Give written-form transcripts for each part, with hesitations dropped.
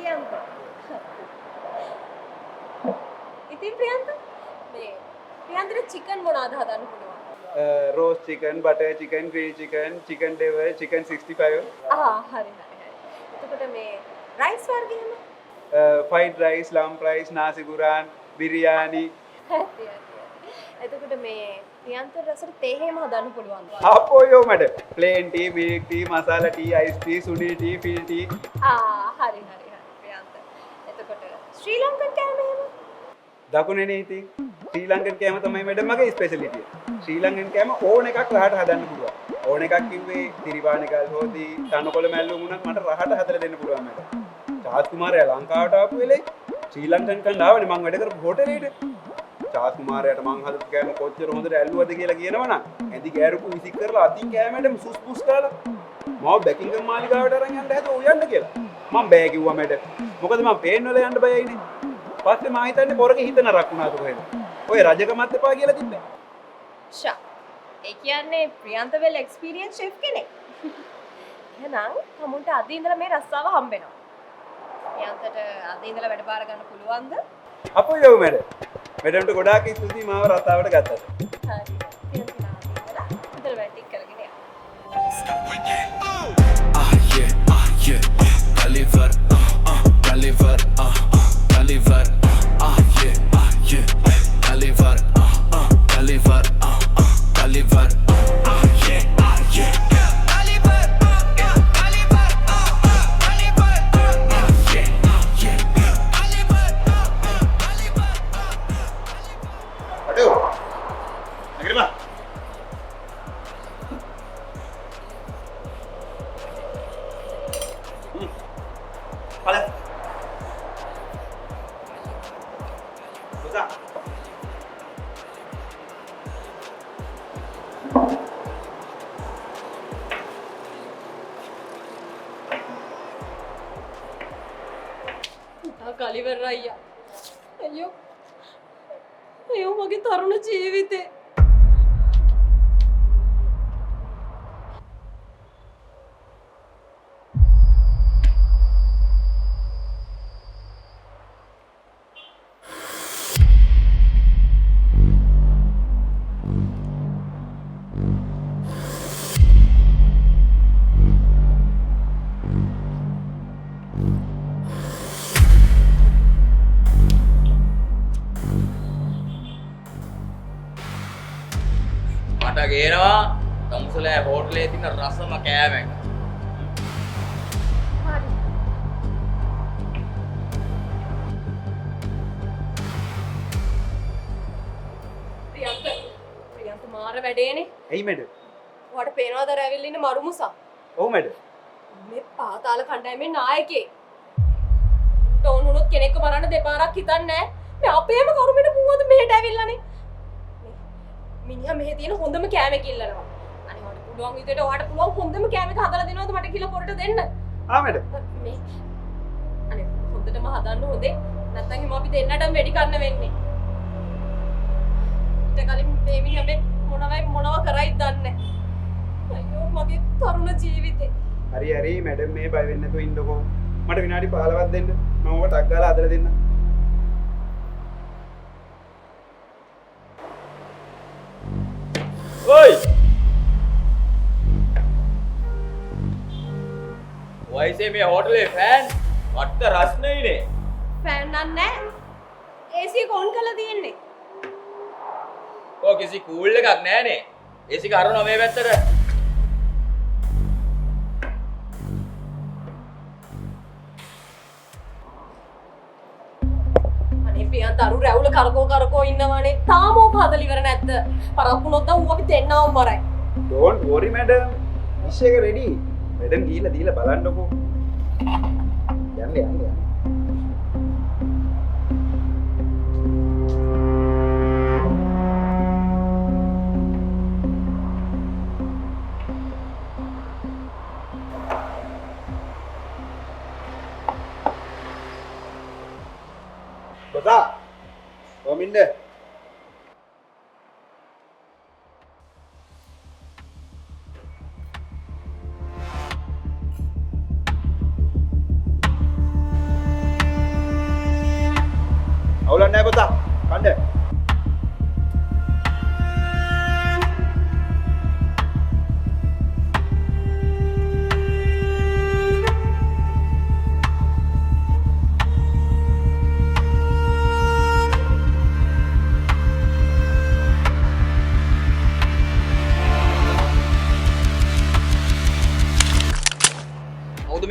ප්‍රියන්ත. ඉතින් ප්‍රියන්ත මේ ප්‍රියන්තට චිකන් මොනවද හදන්න පුළුවන්? Roast chicken, butter chicken, grill chicken, chicken devil, chicken 65. ආ හරි හරි හරි. එතකොට මේ රයිස් වර්ග එහෙම? ෆ්‍රයිඩ් රයිස්, ලම්ප් රයිස්, නාසි ගුරාන්, බිරියානි. ඇති ඇති ඇති. එතකොට මේ ප්‍රියන්ත රසට තේ එහෙම හදන්න පුළුවන්ද? අපෝයෝ madam. Plain tea, milk tea, masala tea, ice tea, සුනි ටී, ෆිල් ටී. ආ හරි හරි හරි ප්‍රියන්ත. එතකොට ශ්‍රී ලංකන් කෑම එහෙම? දකුණේනේ ඉතින්. ශ්‍රී ලංකන් කෑම තමයි මැඩම් මගේ ස්පෙෂලිටි. ශ්‍රී ලංකන් කෑම ඕන එකක් රහට හදන්න පුළුවන්. ඕන එකක් කිව්වේ තිරිවාණිකල් හෝදි, තනකොළ මැල්ලුම් වුණත් මට රහට හදලා දෙන්න පුළුවන් මැඩම්. චාස් කුමාරයා ලංකාවට ආපු වෙලේ ශ්‍රී ලංකන් කන්න ආවනේ මං වැඩ කරපු හෝටලේට. චාස් කුමාරයාට මං හදපු කෑම කොච්චර හොඳට ඇල්ලුවද කියලා කියනවනම් ඇඳි ගෑරුප්පු විසික් කරලා අතින් කෑ මැඩම් සුස් පුස් කාලා. මාව බැකින්ගම් මාලිගාවට අරන් යන්න හැදුවා උයන්න කියලා. මං බෑ කිව්වා මැඩම්. මොකද මං පේන් වල යන්න බයයිනේ. පස්සේ මං හිතන්නේ පොරගේ හිත නරක් වුණාද කොහෙද. ඔය රජකමත් එපා කියලා තිබ්බේ. ෂා. ඒ කියන්නේ ප්‍රියන්ත වෙල් එක්ස්පීරියන්ස් ෂෙෆ් කෙනෙක්. එහෙනම් තමුන්ට අද ඉඳලා මේ රස්සාව හම්බ වෙනවා. ප්‍රියන්තට අද ඉඳලා වැඩ බාර ගන්න පුළුවන්ද? අපෝ මැඩම්. මැඩම්ට ගොඩාක් ස්තුතියි මාව රස්සාවට ගත්තට. හරි. ප්‍රියන්ත අද ඉඳලා හොඳට වැඩ ටික කරගෙන යන්න. Ah yeah, ah yeah, Gulliver, Gulliver, Gulliver, ah yeah, ah yeah, Gulliver, Gulliver, Gulliver, ah yeah, ah yeah, Gulliver, Gulliver, Gulliver, ah yeah, ah yeah, Gulliver, Gulliver. අඩෝ. නැගිටපන්. පල. පුතා. පුතා ගලිවර් අයියා. අයියෝ. අයියෝ මගේ තරුණ ජීවිතේ. මට ගේනවා තමුසලෑ හෝටලේ තියෙන රසම කෑම එක. හරි. ප්‍රියන්ත ප්‍රියන්ත මාර වැඩේනේ. ඇයි මැඩම්? ඔයාට පේනවද අර ඇවිල්ලා ඉන්න මරු මුසා? ඔව් මැඩම්. මේ පාතාල කණ්ඩායමේ නායකයෙක්. ටෝන් වුණොත් කෙනෙක්ව මරන්න දෙපාරක් හිතන්නේ නෑ. මේ අපේම කරුමෙට මුවද මෙහෙට ඇවිල්ලානේ. මේ මිනිහා මෙහෙ තියෙන හොඳම කෑම එක ඉල්ලනවා. අනේ ඔයාට පුළුවන් විදියට ඔයාට පුළුවන් හොඳම කෑම එක හදලා දෙනවද මට කියලා පොරට දෙන්න. ආ මැඩම්. මේ අනේ හොඳටම හදන්න හොඳේ. නැත්තම් එහෙම අපි දෙන්නටම වෙඩි කන්න වෙන්නේ. ඊට කලින් මේ මිනිහා මේ මොනවයි මොනව කරයිද දන්නේ නෑ. අයියෝ මගේ තරුණ ජීවිතේ. හරි හරි මැඩම් මේ බය වෙන්නේ නැතුව ඉන්නකෝ. මට විනාඩි 15ක් දෙන්න. මම ඔබ ටක් ගාලා හදලා දෙන්නම්. ඔයි! වයිසේ මේ හෝටලේ ෆෑන් වට්ට රස්නෙයිනේ. ෆෑන් නම් නෑ. AC එක ඔන් කරලා තියෙන්නේ. ඔය කිසි කූල් එකක් නෑනේ. AC එක හරවනවා මේ පැත්තට. අනේ ප්‍රියන්ත අරු රැවුල කරකෝ කරකෝ ඉන්නවනේ. තාම ඕක හදලා ඉවර නැද්ද? පරක්කු වුණොත් නම් ඌ අපි දෙන්නවම මරයි. Don't worry madam. Dish එක රෙඩි. මැඩම් ගිහිල්ලා දීලා බලන්නකෝ. යන්න යන්න යන්න. බතා. ඔහොම ඉන්න.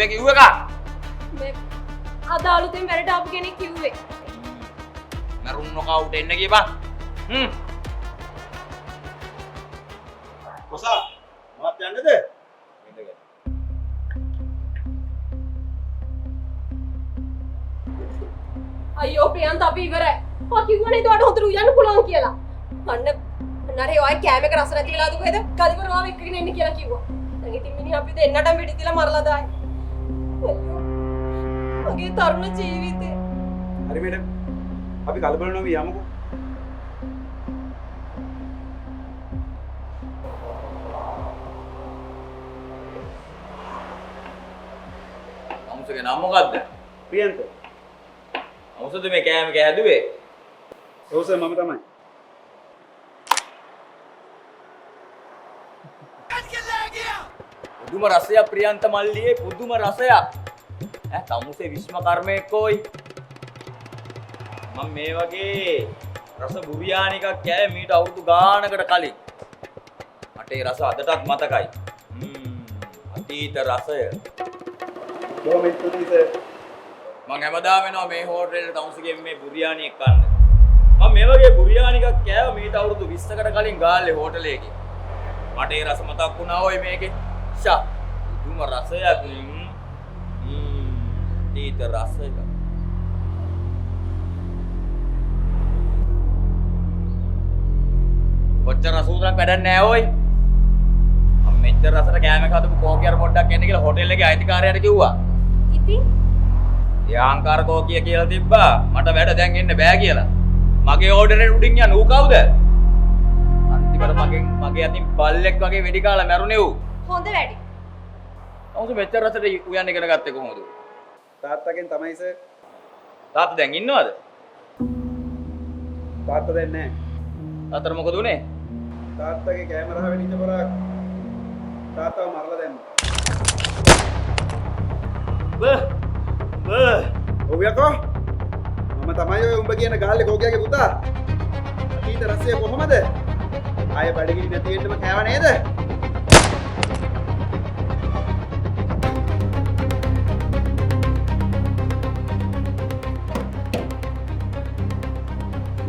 මේ කිව්ව එක? මේ අද අලුතෙන් වැඩට ආපු කෙනෙක් කිව්වේ. මරුන් නොකවුට එන්න කියපන්. හ්ම්. කොසා මාත් යන්නද? අයියෝ ප්‍රියන්ත අපි ඉවරයි. ඔයා කිව්වනේ ඒකට හොඳට උයන්න පුළුවන් කියලා. අන්න අන්න ඔය කෑම එක රස නැති වෙලාද කොහෙද? ගලිවර ඔයාව එක්කගෙන එන්න කියලා කිව්වා. දැන් ඉතින් මිනිහා අපි දෙන්නටම වෙඩි තියලා මරලා දායි. අයියෝ මගේ තරුණ ජීවිතේ. හරි මැඩම් අපි කලබල නොවී යමුකෝ. අමුසගේ නම මොකද්ද? ප්‍රියන්ත. අමුසද මේ කෑම එක හැදුවේ? ඔව් සර් මම තමයි. පුදුම රසයක් ප්‍රියන්ත මල්ලියේ පුදුම රසයක්. ඈ තමුසේ විශ්ම කර්මයක් කොයි. මම මේ වගේ රස බුරියානි එකක් කෑවේ මීට අවුරුදු ගානකට කලින්. මට ඒ රස අදටත් මතකයි. අතීත රසය. බොහොම ස්තුතියි සර්. මං හැමදාම එනවා මේ හෝටලෙට තමුසේගෙන් මේ බුරියානි එක කන්න. මම මේ වගේ බුරියානි එකක් කෑවා මීට අවුරුදු 20කට කලින් ගාල්ලේ හෝටලයකින්. මට ඒ රස මතක් වුණා ඔය මේකේ. ෂා පුදුම රසයක්. අතීත රසය. කොච්චර රස උතරක් වැඩක් නෑ ඔයි. මම මෙච්චර රසට කෑම එක හදපු කෝකියර පොඩ්ඩක් එන්න කියලා හෝටල් එකේ අයිතිකාරයාට කිව්වා. ඉතින් ඒ අහංකාර කෝකිය කියලා තිබ්බා මට වැඩ දැන් එන්න බෑ කියලා. මගේ ඕඩර් එකට උඩින් යන ඌ කවුද? අන්තිමට මගේ අතින් බල්ලෙක් වගේ වෙඩි කාලා මැරුණේ ඌ. හොඳ වැඩි. අවුස මෙච්චර රසට උයන්න ඉගෙන ගත්තේ කොහොමද? තාත්තගෙන් තමයි සර්. තාත්තා දැන් ඉන්නවද? තාත්තා දැන් නෑ. තාත්තට මොකද උනේ? තාත්තගේ කැමරාව වෙඩිච්ච පොරක් තාත්තව මරලා දැම්මා. බ බ ඔව් යකෝ මම තමයි ඔය උඹ කියන ගාල්ලේ කෝකියාගේ පුතා. අතීත රසය කොහොමද? ආයෙ බඩගිනි නැති වෙන්නම කෑව නේද?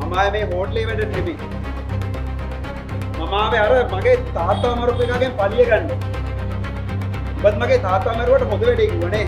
මම ආයේ මේ හෝටලේ වැඩට නෙමෙයි. මම ආවේ අර මගේ තාත්තා මරපු එකාගෙන් පලිය ගන්න. උඹත් මගේ තාත්තා මරුවට හොඳ වැඩේ කිව්වනේ.